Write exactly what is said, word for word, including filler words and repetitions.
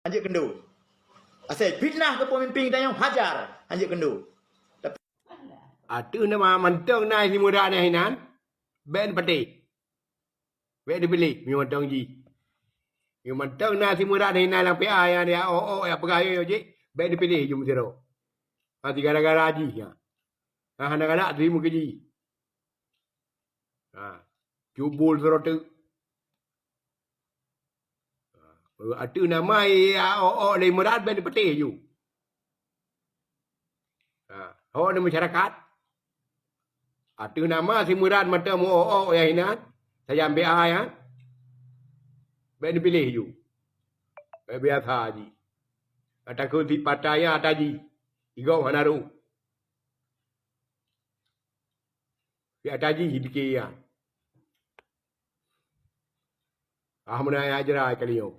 Hanjeuet keundo. Asai fitnah keu peumimpin geutanyoe, hajar. Hanjeuet keundo. Ateueh nama mantong na si Murad na hinan, bèk neupatéh. Bèk neupiléh, meunyoe mantong jih. Meunyoe mantong na si Murad na hinan lam P A nyang ya, oh, oh, ya peugah yo, yo jih, bèk neupiléh jih meusidroe. Ha, si gara-gara jih, ya. Ha, hana galak teurimong keu jih. Ha, cubul sidroe teuk. Ha, ateueh nama ya, oh, oh, lé Murad bèk neupatéh ju. Ha, ho ni masyarakat. Ateueh nama si Murad mantong meu-oh-oh ya hinan, sajan B A ya. Bèk neupiléh ju. Bèk biasa jih. Ataupun si Pataya ata jih. Igong hana rôh. Si ata jih pike ya. Ah, meunan ayat jrai kali nyoe.